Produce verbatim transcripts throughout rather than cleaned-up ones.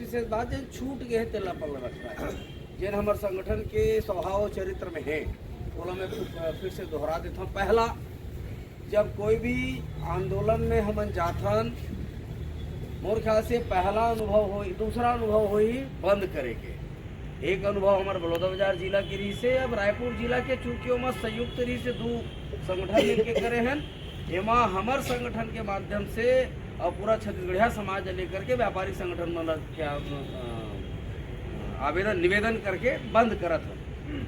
विशेष बात, जेन छूट गे हे, तेला अपन रखना हे। जेन हमर संगठन के स्वभाव चरित्र में हे, ओला मैं फिर, फिर से दोहरा देथंव। पहला, जब कोई भी आंदोलन में हमन जाथन, मोर ख्याल से पहला अनुभव होई, दूसरा अनुभव होई बंद करे के। एक अनुभव हमर बलौदाबाजार जिला के रहिस हे, अब रायपुर जिला के, चूंकि ओमा संयुक्त रहिस हे, दू संगठन मिलके करे हन। एमा हमर संगठन के माध्यम से अउ पूरा छत्तीसगढ़िया समाज ल लेकर के व्यापारी संगठन मन ल क्या, अ, आवेदन निवेदन करके बंद करत हन।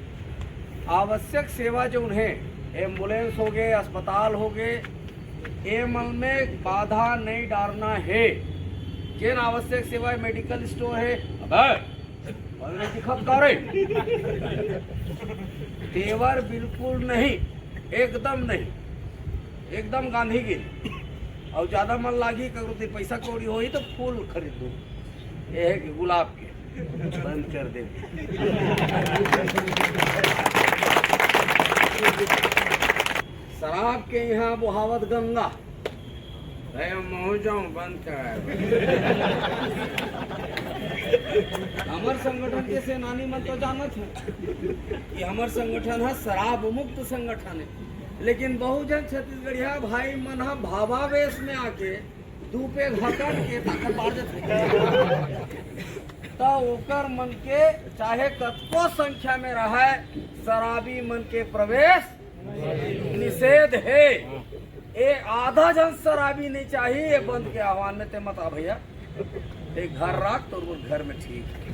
आवश्यक सेवा जौन हे, एम्बुलेंस होगे, अस्पताल होगे, एमन में बाधा नहीं डारना हे। जेन आवश्यक सेवा हे, मेडिकल स्टोर हे, अबे, अरे दिखत का रे? तेवर बिल्कुल नहीं, एकदम नहीं, एकदम गांधीगिरी। अउ ज्यादा मन लागही, ककरो तीर पैसा कौड़ी होही तो फूल खरीद दू। ये हे कि गुलाब के बंद कर दे। शराब के यहाँ बोहावत गंगा, अरे महूं जाऊं बंद कराए। हमर संगठन के सेनानी मन तो जानत हे कि हमर संगठन ह शराब मुक्त संगठन हे, लेकिन बहुजन छत्तीसगढ़िया भाई मन ह भावावेश में आके दू पेग हकन के ताकत बाढ़ जथे। त ओकर मन के चाहे कतको संख्या में रहय, शराबी मन के प्रवेश निषेध हे। ए आधा झन शराबी नहीं चाही, ए बंद के आह्वान में ते मत आ भैया, ते घर राख, तोर घर में ठीक हे।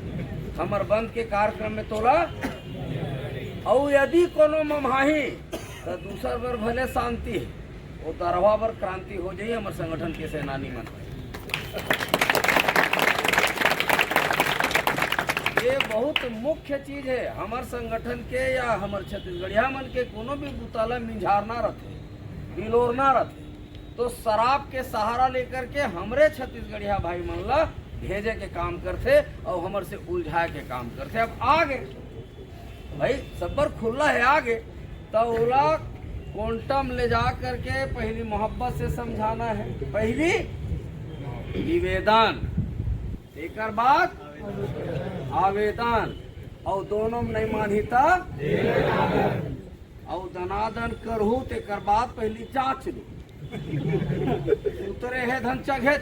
हमर बंद के कार्यक्रम में तोला, अउ यदि कोनो ममहाही, त दूसर बर भले शांति हे, वो दरवा बर क्रांति हो जाही। हमर संगठन के सेनानी मन, ये बहुत मुख्य चीज हे हमर संगठन के या हमर छत्तीसगढ़िया मन के। कोनो भी बुता ल मिंझारना रथे, बिलोरना रथे, तो शराब के सहारा लेकर के हमरे छत्तीसगढ़िया भाई मन ला भेजे के काम करथे अउ हमर से उलझाए के काम करथे। अब आगे भाई सब्बर खुल्ला हे, आगे त ओला क्वांटम ले जा करके पहली मोहब्बत से समझाना हे, पहली निवेदन, एकर बाद आवेदन, अउ दोनों में नहीं मानही त अउ दनादन करहू, तेकर बाद पहली जांच लू। उतरे हे धन चघेच।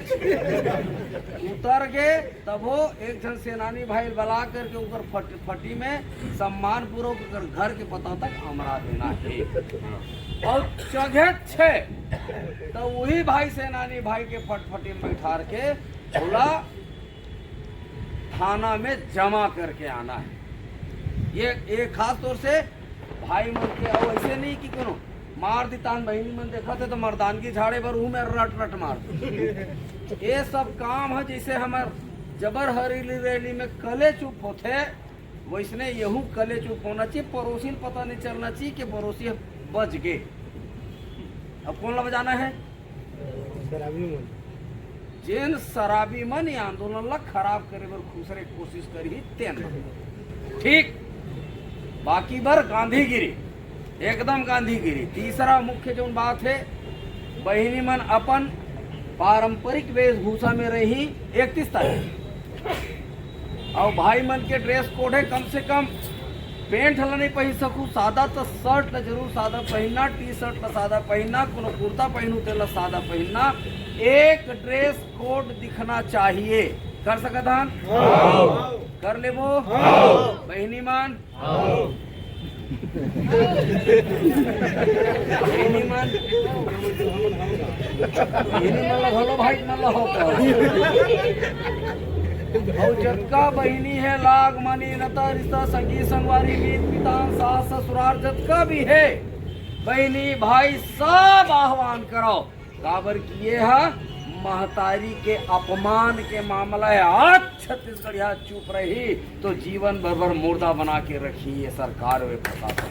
उतर गे, तभो एक झन सेनानी भाई बला करके ओकर फट-, फटी में सम्मान पूर्वक ओकर घर के पता तक अमरा देना हे। अउ चघेच हे, त वही भाई सेनानी भाई के फटफटी में बैठार के ओला थाना में जमा करके आना हे। ये, ये खास तौर से भाई मन के, अउ ऐसे नहीं कि कोनो मार दी तान बहिनी मन देखत हे त मर्दानगी झाड़े बर उहू में रट रट मार दे। ये सब काम हे, जैसे हमर जबर हरेली रैली में कले चुप होथे, वैसने यहू कले चुप होना चाहिए। पड़ोसी ल पता नहीं चलना चाहिए कि पड़ोसी बच गे। अब कौन ला बजाना हे? शराबी मन। जेन शराबी मन ये आंदोलन ला खराब करे बर खुसरे कोशिश करही तेन। ठीक, बाकी बर गांधीगिरी, एकदम गांधीगिरी। तीसरा मुख्य जोन बात हे, बहिनी मन अपन पारंपरिक वेशभूषा में रही इकतीस तारीख। अउ भाई मन के ड्रेस कोड हे, कम से कम पैंट ला नहीं पहिर सकू, सादा त शर्ट ला जरूर सादा पहिनना, टी शर्ट ला सादा पहिनना, कोनो कुर्ता पहिनू तेला सादा पहिनना। एक ड्रेस कोड दिखना चाहिए। कर सकत हन? हाँ। कर लेबो? हाँ। बहिनी मन? बहिनी मन, बहिनी मन ला घलो भाई मन ला हो का? अउ जतका बहिनी हे, लाग मानी, नता रिश्ता, संगी संगवारी, मीत मितान, सास ससुरार, जतका भी हे बहिनी भाई, सब आह्वान करो। काबर कि ये ह महतारी के अपमान के मामला हे। आज छत्तीसगढ़िया चुप रही तो जीवन भर भर मुर्दा बना के रखी ये सरकार, वे प्रशासन।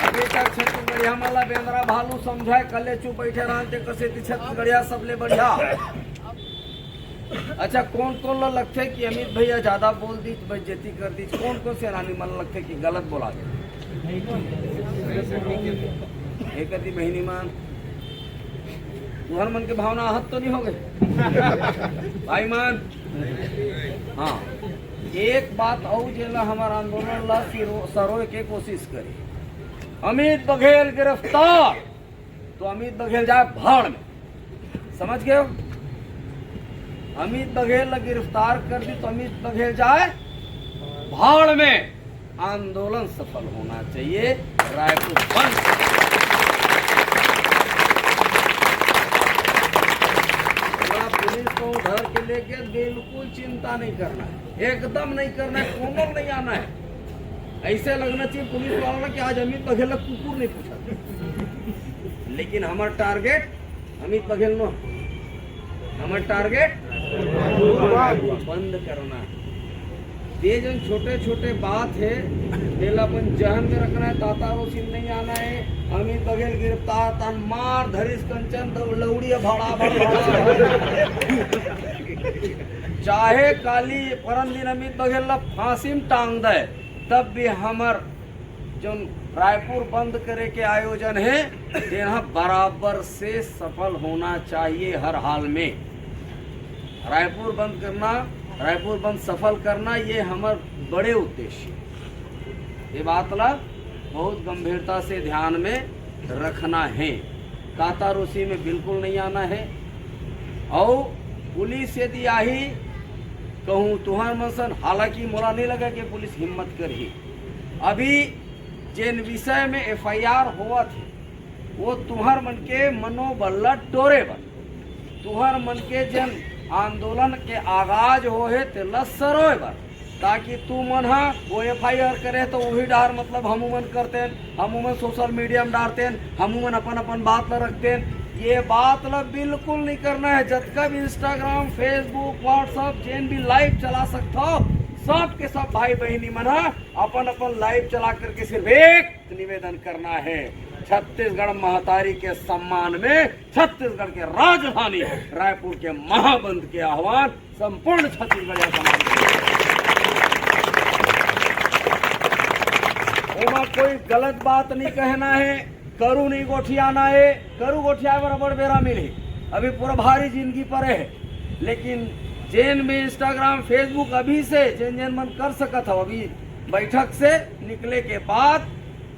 अभी तक छत्तीसगढ़िया मन ला बेंदरा भालू समझाए, कले चुप बैठे रहन, ते कसे ती छत्तीसगढ़िया सबले बढ़िया। अच्छा, कौन कौन ला लगथे कि अमित भैया ज्यादा बोल दीच, बेइज्जती कर दीच? कौन कौन सेनानी मन ला लगथे कि गलत बोला गे? एक अति बहिनी मन, तुहर मन के भावना आहत तो नहीं हो गए भाई मन? हाँ, एक बात अउ, जेला हमर आंदोलन ला सिरो-, सरोए के कोशिश करे। अमित बघेल गिरफ्तार, तो अमित बघेल जाए भाड़ में। समझ गए हो? अमित बघेल ला गिरफ्तार कर दी, तो अमित बघेल जाए भाड़ में। आंदोलन सफल होना चाहिए। रायपुर बंद। थोड़ा पुलिस को धर के लेके बिल्कुल चिंता नहीं करना है, एकदम नहीं करना है, कोनो नहीं आना है। ऐसे लगना चाहिए पुलिस वाला ना कि आज अमित बघेल ला कुकुर नहीं पूछा, लेकिन हमारा टारगेट अमित बघेल नो, हमर टारगेट बंद करना। ये जन छोटे छोटे बात है, तेला अपन जहन में रखना है। ताता रोसी में नहीं आना है। अमित बघेल गिरफ्तार, तन मार धरिस कंचन दौ-, लौड़िया भड़ा भड़ा भड़ा। चाहे काली परन दिन अमित बघेल ला फांसी में टांग दे, तब भी हमर जोन रायपुर बंद करे के आयोजन है, तेन ह बराबर से सफल होना चाहिए हर हाल में। रायपुर बंद करना, रायपुर बंद सफल करना, ये हमर बड़े उद्देश्य। ये बात ला बहुत गंभीरता से ध्यान में रखना है। ताता रोसी में बिल्कुल नहीं आना है। और पुलिस यदि आही, कहूँ तुहर मन सन, हालांकि मोला नहीं लगा कि पुलिस हिम्मत करही। अभी जेन विषय में एफ आई आर होवत हे, वो तुहर मन के मनोबल ला टोरे बर, तुहर मन के जेन आंदोलन के आगाज हो हे, तेला सरोए बर, ताकि तू मन हा वो एफ आई आर करे तो वही डहर, मतलब, हमू मन करतेन, हमू मन सोशल मीडिया में डारतेन, हमू मन अपन अपन बात ला रखतेन। ये बात ला बिल्कुल नहीं करना है। जतका भी इंस्टाग्राम, फेसबुक, व्हाट्सएप, जेन भी लाइव चला सकता हो, सब के सब भाई बहिनी मन हा अपन अपन लाइव चला करके सिर्फ एक निवेदन करना है, छत्तीसगढ़ महतारी के सम्मान में छत्तीसगढ़ के राजधानी रायपुर के महाबंद के आह्वान संपूर्ण छत्तीसगढ़िया समाज के। ओमा कोई गलत बात नहीं कहना है, करू नहीं गोठियाना है। करू गोठियाए बर बड़ बेरा मिलही, अभी पूरा भारी जिंदगी परे है। लेकिन जेन में इंस्टाग्राम, फेसबुक अभी से जेन जेन मन कर सकत हो, अभी बैठक से निकले के बाद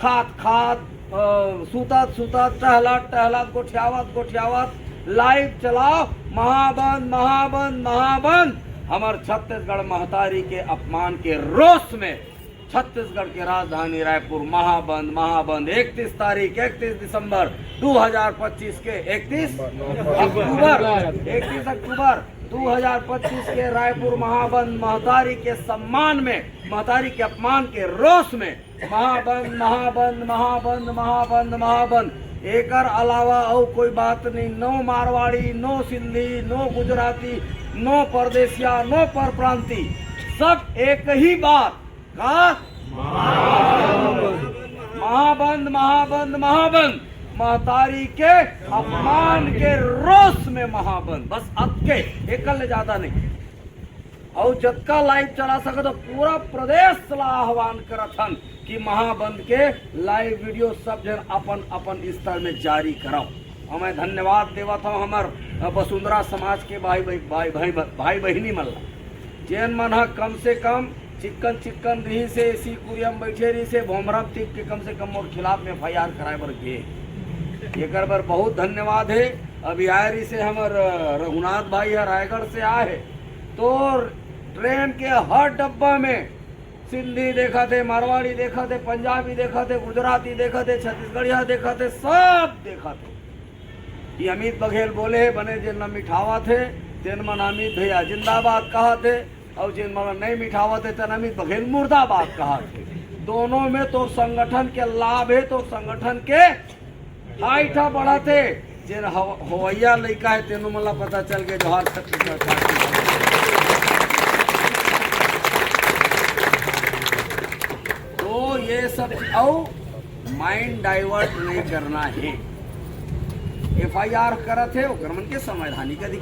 खात खात, अ, सुतत सुतत, टहलत टहलत, गोठियावत गोठियावत लाइव चलाओ। महाबंद, महाबंद, महाबंद। हमर छत्तीसगढ़ महतारी के अपमान के रोष में छत्तीसगढ़ के राजधानी रायपुर महाबंद, महाबंद। इकतीस तारीख, इकतीस दिसंबर दो हज़ार पच्चीस के, इकतीस अक्टूबर, इकतीस अक्टूबर दो हज़ार पच्चीस के रायपुर महाबंद महतारी के सम्मान में, महतारी के अपमान के रोष में महाबंद, महाबंद, महाबंद, महाबंद, महाबंद। एकर अलावा अउ कोई बात नहीं। No Marwari, no Sindhi, no Gujarati, no परदेसिया, no परप्रांती, सब एक ही बात का महाबंद, महाबंद, महाबंद। महतारी के अपमान के रोष में महाबंद, बस अतके, एकर ले ज्यादा नहीं। अउ जतका लाइव चला सकत हो, पूरा प्रदेश ला आह्वान करत हन कि महाबंद के लाइव वीडियो सब झन अपन अपन स्तर में जारी करव। अउ मैं धन्यवाद देवत हूँ हमर, अ, वसुंधरा समाज के भाई, भाई, भाई, भाई, भाई बहिनी मन ला, जेन मन ह कम से कम चिक्कन चिक्कन रहिस हे, एसी कुरिया में बैठे रहिस हे, भोमरा में टिक के कम से कम मोर खिलाफ में एफ आई आर कराए बर गे। एकर बर बहुत धन्यवाद हे। अभी आए रहिस हे हमर, अ, रघुनाथ भाई ह रायगढ़ से आए हे, तो ट्रेन के हर डब्बा में सिंधी देखत हे, मारवाड़ी देखत हे, पंजाबी देखत हे, गुजराती देखत हे, छत्तीसगढ़िया देखत हे, सब देखत हे। कि अमित बघेल बोले हे, बने जेन ला मिठावत हे, तेन मन अमित भैया जिंदाबाद कहत हे, अउ जेन मन ला नहीं मिठावत हे, तेन अमित बघेल मुर्दाबाद कहत हे। दोनों में तोर संगठन के लाभ हे, तोर संगठन के height ह बढ़त हे। जेन हव-, हवैया लइका हे, तेनो मन ला पता चल गे, जोहार छत्तीसगढ़ पार्टी। तो ये सब चीज, अउ माइंड डाइवर्ट नहीं करना हे। एफ आई आर करत हे, ओकर मन के संवैधानिक अधिकार